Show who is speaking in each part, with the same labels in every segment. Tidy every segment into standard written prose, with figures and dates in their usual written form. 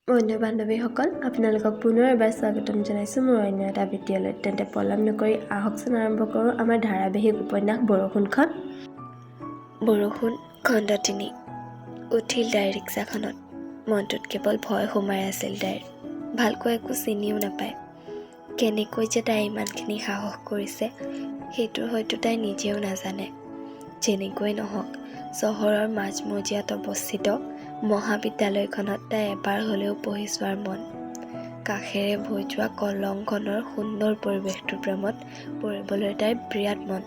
Speaker 1: বন্ধু বান্ধৱীসকল, আপোনালোকক পুনৰ এবাৰ স্বাগতম জনাইছোঁ মোৰ অন্য এটা ভিডিঅ'লৈ। তেন্তে পলম নকৰি আহকচোন আৰম্ভ কৰোঁ আমাৰ ধাৰাবাহিক উপন্যাস বৰষুণখন।
Speaker 2: বৰষুণ খণ্ড 3। উঠিল তাই ৰিক্সাখনত। মনটোত কেৱল ভয় সোমাই আছিল তাইৰ। ভালকৈ একো চিনিও নাপায়। কেনেকৈ যে তাই ইমানখিনি সাহস কৰিছে, সেইটো হয়তো তাই নিজেও নাজানে। যেনেকৈ নহওক, চহৰৰ মাজমজিয়াত অৱস্থিত মহাবিদ্যালয়খনত তাই এবাৰ হ'লেও পঢ়ি চোৱাৰ মন। কাষেৰে বৈ যোৱা কলংখনৰ সুন্দৰ পৰিৱেশটোৰ প্ৰেমত পৰিবলৈ তাইৰ বিৰাট মন।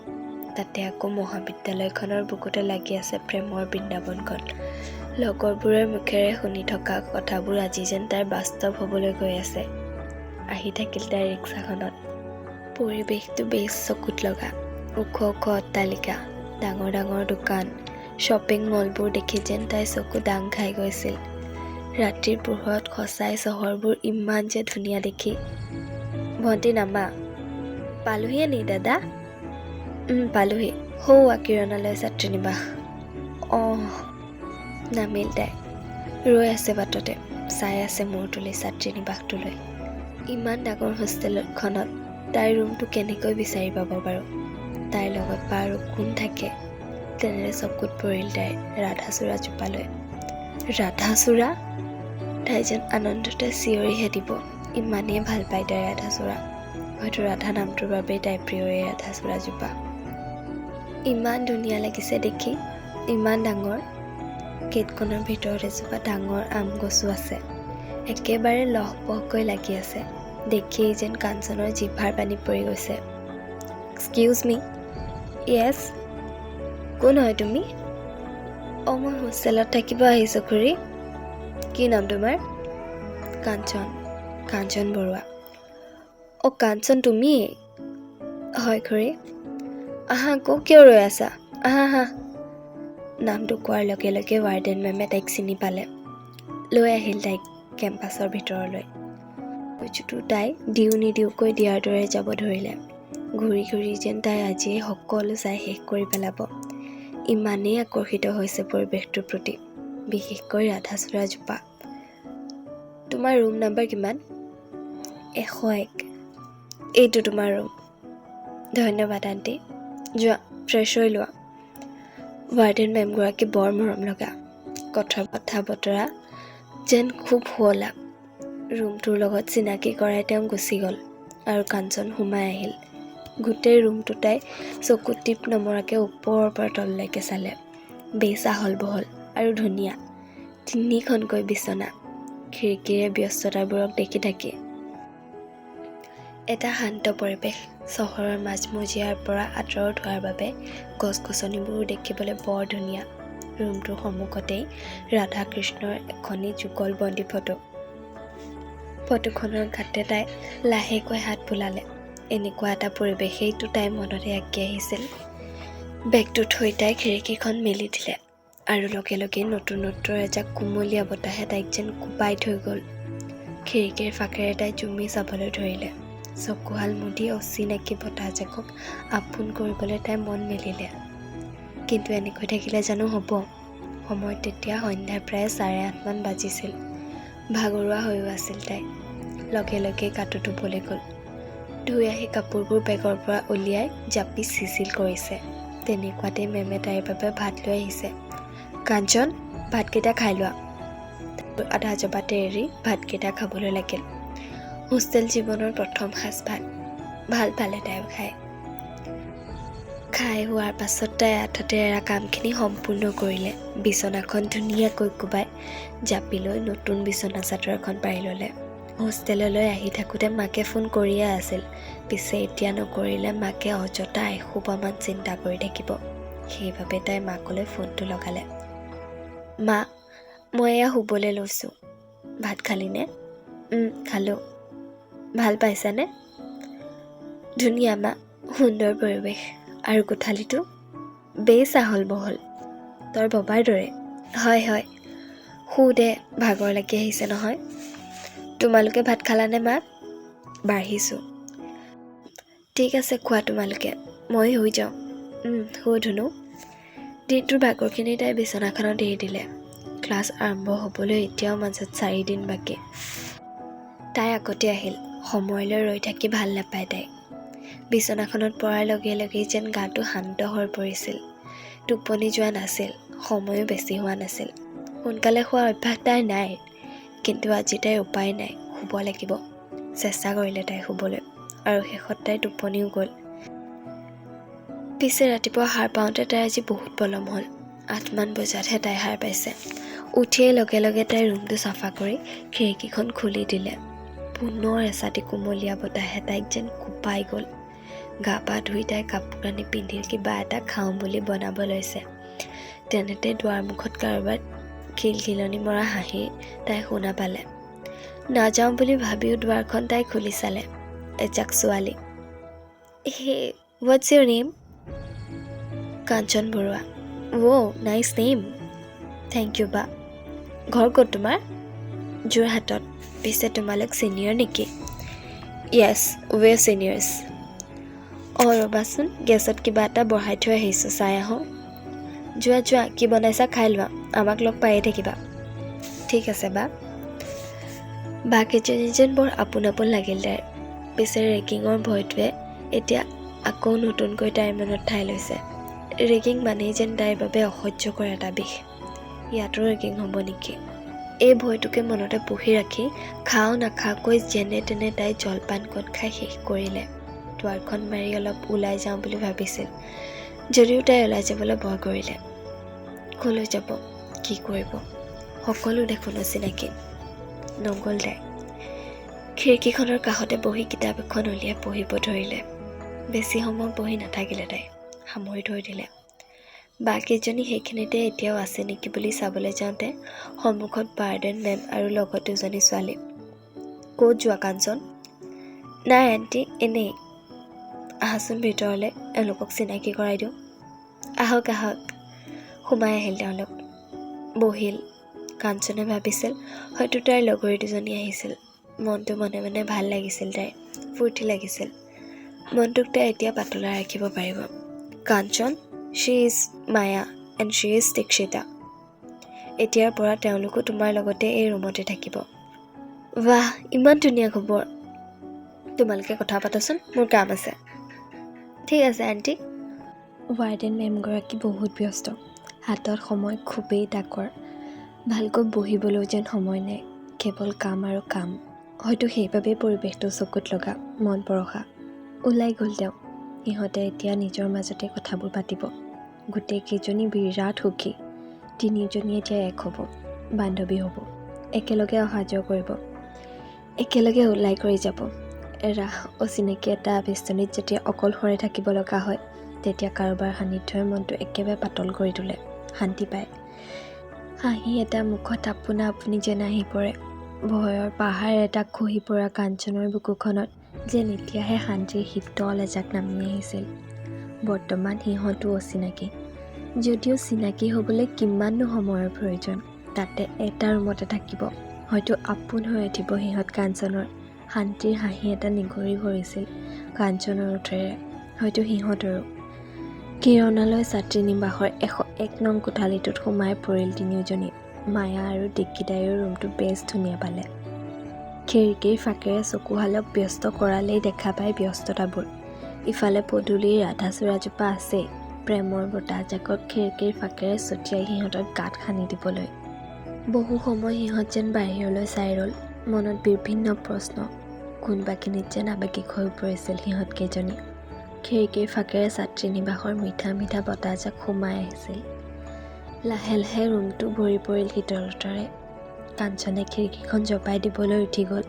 Speaker 2: তাতে আকৌ মহাবিদ্যালয়খনৰ বুকুতে লাগি আছে প্ৰেমৰ বৃন্দাবনখন। লগৰবোৰৰ মুখেৰে শুনি থকা কথাবোৰ আজি যেন তাইৰ বাস্তৱ হ'বলৈ গৈ আছে। আহি থাকিল তাই ৰিক্সাখনত। পৰিৱেশটো বেছ চকুত লগা। ওখ ওখ অট্টালিকা, ডাঙৰ ডাঙৰ দোকান, শ্বপিং মলবোৰ দেখি যেন তাইৰ চকু দাং খাই গৈছিল। ৰাতিৰ পোহৰত সঁচাই চহৰবোৰ ইমান যে ধুনীয়া দেখি। ভণ্টি, নামা। পালোহিয়ে নি দাদা? পালোহি। সৌৱা কিৰণালয় ছাত্ৰীনিবাস। অঁ। নামিল তাই। ৰৈ আছে বাটতে, চাই আছে মূৰ তুলি ছাত্ৰীনিবাসটোলৈ। ইমান ডাঙৰ হোষ্টেলখনত তাইৰ ৰুমটো কেনেকৈ বিচাৰি পাব বাৰু? তাইৰ লগত বা আৰু কোন থাকে? তেনেতে চকুত পৰিল তাইৰ ৰাধাচূড়া জোপালৈ। ৰাধাচূড়া! তাই যেন আনন্দতে চিঞৰিহে দিব। ইমানেই ভাল পায় তাই ৰাধাচূড়া। হয়তো ৰাধা নামটোৰ বাবেই তাইৰ প্ৰিয় এই ৰাধাচূড়াজোপা। ইমান ধুনীয়া লাগিছে দেখি, ইমান ডাঙৰ। গেটখনৰ ভিতৰত এজোপা ডাঙৰ আম গছো আছে, একেবাৰে লহপহকৈ লাগি আছে। দেখিয়েই যেন কাঞ্চনৰ জিভাৰ পানী পৰি গৈছে। Excuse me. য়েছ। কোন হয় তুমি? অঁ, মই হোষ্টেলত থাকিব আহিছোঁ খুৰী। কি নাম তোমাৰ? কাঞ্চন, কাঞ্চন বৰুৱা। অঁ, কাঞ্চন তুমিয়েই? হয় খুৰী। আহা আকৌ, কিয় ৰৈ আছা? আহা আহা। নামটো কোৱাৰ লগে লগে ৱাৰ্ডেন মেমে তাইক চিনি পালে। লৈ আহিল তাইক কেম্পাছৰ ভিতৰলৈ। খোজটো তাই দিওঁ নিদিওঁকৈ দিয়াৰ দৰে যাব ধৰিলে। ঘূৰি ঘূৰি যেন তাই আজিয়েই সকলো চাই শেষ কৰি পেলাব। ইমানেই আকৰ্ষিত হৈছে পৰিৱেশটোৰ প্ৰতি, বিশেষকৈ ৰাধাচূড়াজোপা। তোমাৰ ৰুম নাম্বাৰ কিমান? 101। এইটো তোমাৰ ৰুম। ধন্যবাদ আণ্টি। যোৱা, ফ্ৰেছ হৈ লোৱা। ৱাৰ্ডেন মেমগৰাকী বৰ মৰম লগা। কথা কথা বতৰা যেন খুব শুৱলা। ৰুমটোৰ লগত চিনাকি কৰাই তেওঁ গুচি গ'ল আৰু কাঞ্চন সোমাই আহিল। গোটেই ৰুমটো তাই চকু টিপ নমৰাকৈ ওপৰৰ পৰা তললৈকে চালে। বেছ আহল বহল আৰু ধুনীয়া। তিনিখনকৈ বিচনা। খিৰিকীৰে ব্যস্ততাবোৰক দেখি থাকি। এটা শান্ত পৰিৱেশ। চহৰৰ মাজমজিয়াৰ পৰা আঁতৰত হোৱাৰ বাবে গছ গছনিবোৰো দেখিবলৈ বৰ ধুনীয়া। ৰুমটোৰ সন্মুখতেই ৰাধা কৃষ্ণৰ এখনি যুগলবন্দী ফটো। ফটোখনৰ গাতে তাই লাহেকৈ হাত বুলালে। এনেকুৱা এটা পৰিৱেশেইতো তাই মনতে আঁকি আহিছিল। বেগটো থৈ তাই খিৰিকীখন মেলি দিলে আৰু লগে লগে নতুনত্বৰ এজাক কুমলীয়া বতাহে তাইক যেন কোবাই থৈ গ'ল। খিৰিকীৰ ফাঁকেৰে তাই জুমি চাবলৈ ধৰিলে। চকুহাল মুদি অচিনাকি বতাহজাকক আপোন কৰিবলৈ তাই মন মেলিলে। কিন্তু এনেকৈ থাকিলে জানো হ'ব? সময় তেতিয়া সন্ধ্যা প্ৰায় 8:30মান বাজিছিল। ভাগৰুৱা হৈও আছিল তাই। লগে লগে গাটো ধুবলৈ গ'ল। ধুই আহি কাপোৰবোৰ বেগৰ পৰা উলিয়াই জাপি চিজিল কৰিছে, তেনেকুৱাতেই মেমে তাইৰ বাবে ভাত লৈ আহিছে। কাঞ্চন, ভাতকেইটা খাই লোৱা। আধা জবাতে এৰি ভাতকেইটা খাবলৈ লাগিল। হোষ্টেল জীৱনৰ প্ৰথম সাজ ভাত। ভাল পালে তাই খাই। খাই হোৱাৰ পাছত তাই আধাতে এৰা কামখিনি সম্পূৰ্ণ কৰিলে। বিচনাখন ধুনীয়াকৈ কোবাই জাপি লৈ নতুন বিচনা চাদৰ এখন পাৰি ল'লে। হোষ্টেললৈ আহি থাকোঁতে মাকে ফোন কৰিয়ে আছিল। পিছে এতিয়া নকৰিলে মাকে অযথা এসোপামান চিন্তা কৰি থাকিব। সেইবাবে তাই মাকলৈ ফোনটো লগালে। মা, মই এয়া শুবলৈ লৈছোঁ। ভাত খালিনে? খালোঁ। ভাল পাইছানে? ধুনীয়া মা, সুন্দৰ পৰিৱেশ। আৰু কোঠালিটো বেছ আহল বহল, তই ভবাৰ দৰে। হয় হয়। শু দে, ভাগৰ লাগি আহিছে নহয়। তোমালোকে ভাত খালানে মা? বাঢ়িছোঁ। ঠিক আছে, খোৱা তোমালোকে, মই শুই যাওঁ। শু ধুনু। দিনটোৰ ভাগৰখিনি তাই বিচনাখনত এৰি দিলে। ক্লাছ আৰম্ভ হ'বলৈ এতিয়াও মাজত 4 দিন বাকী। তাই আগতে আহিল। সময়লৈ ৰৈ থাকি ভাল নাপায় তাই। বিচনাখনত পৰাৰ লগে লগেই যেন গাটো শান্ত হৈ পৰিছিল। টোপনি যোৱা নাছিল। সময়ো বেছি হোৱা নাছিল। সোনকালে শোৱাৰ অভ্যাস তাইৰ নাই, কিন্তু আজি তাইৰ উপায় নাই, শুব লাগিব। চেষ্টা কৰিলে তাই শুবলৈ আৰু শেষত তাই টোপনিও গ'ল। পিছে ৰাতিপুৱা সাৰ পাওঁতে তাই আজি বহুত পলম হ'ল। 8মান বজাতহে তাই সাৰ পাইছে। উঠিয়েই লগে লগে তাই ৰুমটো চাফা কৰি খিৰিকীখন খুলি দিলে। পুনৰ এচাটি কুমলীয়া বতাহে তাইক যেন কোবাই গ'ল। গা পা ধুই তাই কাপোৰ কানি পিন্ধি কিবা এটা খাওঁ বুলি বনাব লৈছে, তেনেতে দুৱাৰমুখত কাৰোবাৰ খিলখিলনি মৰা হাঁহি তাই শুনা পালে। নাযাওঁ বুলি ভাবিও দুৱাৰখন তাই খুলি চালে। এজাক ছোৱালী। "Hey, what's your name?" "Kanchan Barua." "Oh, nice name." "Thank you." বা ঘৰ ক'ত তোমাৰ? "যোৰহাটত।" "পিছে তোমালোক ছিনিয়ৰ নেকি?" "Yes, we're seniors." "অঁ, ৰ'বাচোন, গেছত কিবা এটা বঢ়াই থৈ আহিছোঁ, চাই আহোঁ।" "যোৱা যোৱা, কি বনাইছা খাই লোৱা। আমাক লগ পায়ে থাকিবা।" "ঠিক আছে বা।" বাকেইজনী যেন বৰ আপোন আপোন লাগিল তাইৰ। পিছে ৰেগিঙৰ ভয়টোৱে এতিয়া আকৌ নতুনকৈ তাইৰ মনত ঠাই লৈছে। ৰেগিং মানেই যেন তাইৰ বাবে অসহ্যকৰ এটা বিষ। ইয়াতো ৰেগিং হ'ব নেকি? এই ভয়টোকে মনতে পুহি ৰাখি খাওঁ নাখাওকৈ যেনে তেনে তাই জলপানকণ খাই শেষ কৰিলে। দুৱাৰখন মাৰি অলপ ওলাই যাওঁ বুলি ভাবিছিল যদিও তাই ওলাই যাবলৈ ভয় কৰিলে। ক'লৈ যাব, কি কৰিব? সকলো দেখোন অচিনাকি। নগ'ল তাই। খিৰিকীখনৰ কাষতে বহি কিতাপ এখন উলিয়াই পঢ়িব ধৰিলে। বেছি সময় পঢ়ি নাথাকিলে তাই, সামৰি থৈ দিলে। বাকেইজনী সেইখিনিতে এতিয়াও আছে নেকি বুলি চাবলৈ যাওঁতে সন্মুখত ৱাৰ্ডেন মেম আৰু লগত দুজনী ছোৱালী। "ক'ত যোৱা কাঞ্চন?" "নাই আণ্টি, এনেই।" "আহাচোন ভিতৰলৈ, এওঁলোকক চিনাকি কৰাই দিওঁ।" "আহক আহক।" সোমাই আহিল তেওঁলোক, বহিল। কাঞ্চনে ভাবিছিল হয়তো তাইৰ লগৰী দুজনী আহিছিল। মনটো মনে মনে ভাল লাগিছিল তাইৰ, ফূৰ্তি লাগিছিল। মনটোক তাই এতিয়া পাতলাই ৰাখিব পাৰিব। "Kanchan, she is Maya and she is Dikshita. এতিয়াৰ পৰা তেওঁলোকো তোমাৰ লগতে এই ৰুমতে থাকিব।" "বাহ, ইমান ধুনীয়া খবৰ! তোমালোকে কথা পাতাচোন, মোৰ কাম আছে।" "ঠিক আছে আণ্টি।" ৱাৰ্ডেন মেমগৰাকী বহুত ব্যস্ত। হাতত সময় খুবেই তাকৰ। ভালকৈ বহিবলৈও যেন সময় নাই। কেৱল কাম আৰু কাম। হয়তো সেইবাবেই পৰিৱেশটো চকুত লগা, মন পৰশা। ওলাই গ'ল তেওঁ। সিহঁতে এতিয়া নিজৰ মাজতে কথাবোৰ পাতিব। গোটেইকেইজনী বিৰাট সুখী। তিনিজনী এতিয়া এক হ'ব, বান্ধৱী হ'ব, একেলগে অহা যোৱা কৰিব, একেলগে ওলাই কৰি যাব। এৰা, অচিনাকি এটা বেষ্টনীত যেতিয়া অকলশৰে থাকিব লগা হয়, তেতিয়া কাৰোবাৰ সান্নিধ্যই মনটো একেবাৰে পাতল কৰি তোলে, শান্তি পায়। হাঁহি এটা মুখত আপোনা আপুনি যেন আহি পৰে। ভয়ৰ পাহাৰ এটা খহি পৰা কাঞ্চনৰ বুকুখনত যেন এতিয়াহে শান্তিৰ শীতল এজাক নামি আহিছিল। বৰ্তমান সিহঁতো অচিনাকি যদিও চিনাকি হ'বলৈ কিমাননো সময়ৰ প্ৰয়োজন? তাতে এটা ৰুমতে থাকিব। হয়তো আপোন হৈ উঠিব সিহঁত কাঞ্চনৰ। শান্তিৰ হাঁহি এটা নিগৰি পৰিছিল কাঞ্চনৰ ওঁঠেৰে, হয়তো সিহঁতৰো। কিৰণালয় ছাত্ৰী নিবাসৰ 101 নং কোঠালিটোত সোমাই পৰিল তিনিওজনী। মায়া আৰু দীক্ষিতাইও ৰুমটো বেছ ধুনীয়া পালে। খিৰিকীৰ ফাঁকেৰে চকুহালক ব্যস্ত কৰালেই দেখা পায় ব্যস্ততাবোৰ। ইফালে পদূলিৰ ৰাধাচূড়াজোপা আছেই, প্ৰেমৰ বতাহজাকক খিৰিকীৰ ফাঁকেৰে ছটিয়াই সিহঁতৰ গাত সানি দিবলৈ। বহু সময় সিহঁত যেন বাহিৰলৈ চাই ৰ'ল। মনত বিভিন্ন প্ৰশ্ন। কোনোবাখিনিত যেন আৱেগিক হৈ পৰিছিল সিহঁতকেইজনী। খিৰিকীৰ ফাঁকেৰে ছাত্ৰী নিবাসৰ মিঠা মিঠা বতাহজাক সোমাই আহিছিল। লাহে লাহে ৰুমটো ভৰি পৰিল শীতলতাৰে। কাঞ্চনে খিৰিকীখন জপাই দিবলৈ উঠি গ'ল।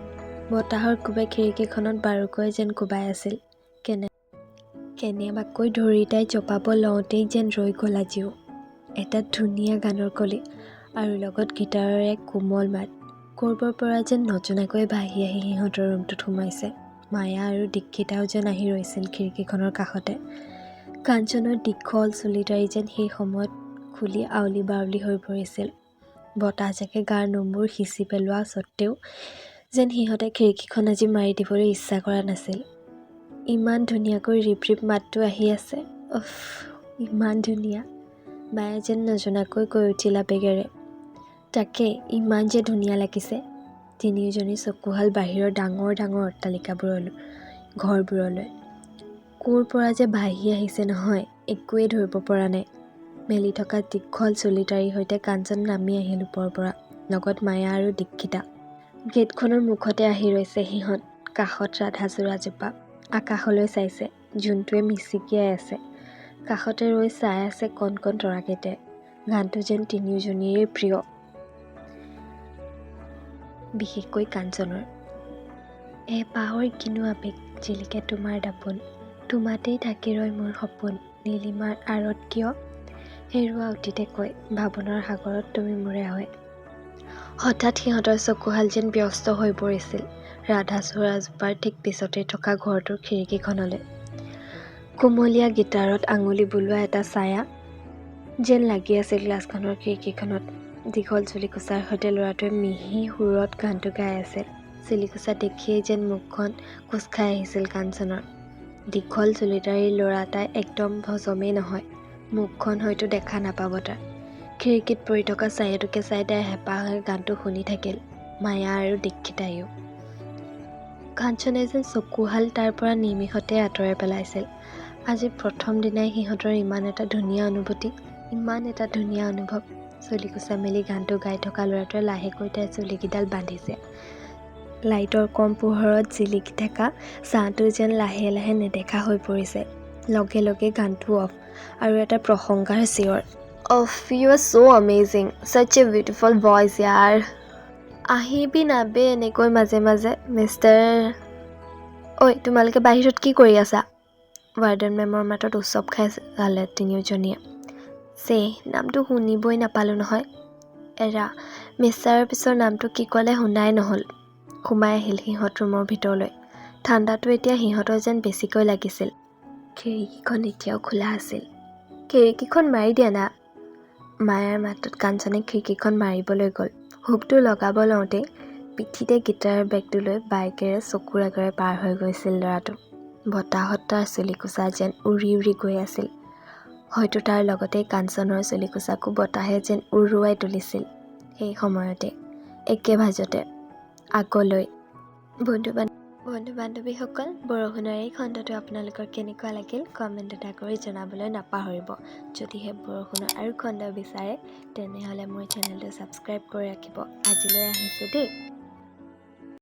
Speaker 2: বতাহৰ কোবে খিৰিকীখনত বাৰুকৈ যেন কোবাই আছিল। কেনেবাকৈ ধৰি তাই জপাব লওঁতেই যেন ৰৈ গ'ল আজিও। এটা ধুনীয়া গানৰ কলি আৰু লগত গীটাৰৰ এক কোমল মাত ক'ৰবাৰ পৰা যেন নজনাকৈ ভাহি আহি সিহঁতৰ ৰুমটোত সোমাইছে। মায়া আৰু দীক্ষিতাও যেন আহি ৰৈছিল খিৰিকীখনৰ কাষতে। কাঞ্চনৰ দীঘল চুলিটাৰি যেন সেই সময়ত খুলি আউলি বাউলি হৈ পৰিছিল। বতাহজাকে গাৰ নোমবোৰ সিঁচি পেলোৱা স্বত্তেও যেন সিহঁতে খিৰিকীখন আজি মাৰি দিবলৈ ইচ্ছা কৰা নাছিল। ইমান ধুনীয়াকৈ ৰিপ ৰিপ মাতটো আহি আছে, উফ, ইমান ধুনীয়া! মায়ে যেন নজনাকৈ কৈ উঠিল আৱেগেৰে।
Speaker 1: তাকে ইমান যে ধুনীয়া লাগিছে। তিনিওজনী চকুহাল বাহিৰৰ ডাঙৰ ডাঙৰ অট্টালিকাবোৰলৈ, ঘৰবোৰলৈ। ক'ৰ পৰা যে ভাহি আহিছে নহয়, একোৱেই ধৰিব পৰা নাই। মেলি থকা দীঘল চুলিটাৰীৰ সৈতে কাঞ্চন নামি আহিল ওপৰৰ পৰা, লগত মায়া আৰু দীক্ষিতা। গেটখনৰ মুখতে আহি ৰৈছে সিহঁত। কাষত ৰাধাচূড়াজোপা আকাশলৈ চাইছে, জোনটোৱে মিচিকিয়াই আছে। কাষতে ৰৈ চাই আছে কণ কণ তৰাকেইটাই। গানটো যেন তিনিওজনীৰে প্ৰিয়, বিশেষকৈ কাঞ্চনৰ। এপাহৰ কিনো আৱেগ, জিলিকে তোমাৰ দাপোন, তোমাতেই থাকি ৰয় মোৰ সপোন, নীলিমাৰ আঁৰত কিয় হেৰুৱা অতীতে কয়, ভাৱনাৰ সাগৰত তুমি মোৰে হয়। হঠাৎ সিহঁতৰ চকুহাল যেন ব্যস্ত হৈ পৰিছিল ৰাধাচূড়াজোপাৰ ঠিক পিছতে থকা ঘৰটোৰ খিৰিকীখনলৈ। কুমলীয়া গীটাৰত আঙুলি বুলোৱা এটা ছায়া যেন লাগি আছিল গ্লাছখনৰ খিৰিকীখনত। দীঘল চুলিকোছাৰ সৈতে ল'ৰাটোৱে মিহি সুৰত গানটো গাই আছিল। চুলিকোছা দেখিয়েই যেন মুখখন কোঁচ খাই আহিছিল কাঞ্চনৰ। দীঘল চুলিটাৰীৰ ল'ৰা এটাই একদম হজমেই নহয়, মুখখন হয়তো দেখা নাপাব তাৰ। খিৰিকীত পৰি থকা ছায়াটোকে চাই তাই হেঁপাহেৰে গানটো শুনি থাকিল, মায়া আৰু দীক্ষিতাইও। কাঞ্চনে যেন চকুহাল তাৰ পৰা নিমিষতে আঁতৰাই পেলাইছিল। আজি প্ৰথম দিনাই সিহঁতৰ ইমান এটা ধুনীয়া অনুভূতি, ইমান এটা ধুনীয়া অনুভৱ। চুলিকোছা মেলি গানটো গাই থকা ল'ৰাটোৱে লাহেকৈ তাইৰ চুলিকেইডাল বান্ধিছে। লাইটৰ কম পোহৰত জিলিকি থকা ছাঁটো যেন লাহে লাহে নেদেখা হৈ পৰিছে। লগে লগে গানটো অফ আৰু এটা প্ৰশংসাৰ চিঞৰ। Off, you are so amazing, such a beautiful voice য়াৰ। আহিবি নাবে এনেকৈ মাজে মাজে মিষ্টাৰ। ঐ, তোমালোকে বাহিৰত কি কৰি আছা? ৱাৰ্ডেন মেমৰ মাতত উচপ খাই চালে তিনিওজনীয়ে। চে, নামটো শুনিবই নাপালোঁ নহয়। এৰা, মিষ্টাৰৰ পিছৰ নামটো কি ক'লে শুনাই নহ'ল। সোমাই আহিল সিহঁত ৰুমৰ ভিতৰলৈ। ঠাণ্ডাটো এতিয়া সিহঁতৰ যেন বেছিকৈ লাগিছিল। খিৰিকীখন এতিয়াও খোলা আছিল। খিৰিকীখন মাৰি দিয়া না। মায়াৰ মাতটোত কাঞ্চনে খিৰিকীখন মাৰিবলৈ গ'ল। হুকটো লগাব লওঁতেই পিঠিতে গীটাৰৰ বেগটো লৈ বাইকেৰে চকুৰ আগেৰে পাৰ হৈ গৈছিল ল'ৰাটো। বতাহত তাৰ চুলিকোছা যেন উৰি উৰি গৈ আছিল। হয়তো তাৰ লগতেই কাঞ্চনৰ চুলিকোছাকো বতাহে যেন উৰুৱাই তুলিছিল। সেই সময়তে একে ভাজতে আগলৈ। বন্ধু বান্ধৱীসকল, বৰষুণৰ এই খণ্ডটো আপোনালোকৰ কেনেকুৱা লাগিল কমেণ্ট এটা কৰি জনাবলৈ নাপাহৰিব। যদিহে বৰষুণৰ আৰু খণ্ড বিচাৰে তেনেহ'লে মোৰ চেনেলটো ছাবস্ক্ৰাইব কৰি ৰাখিব। আজিলৈ আহিছোঁ দেই।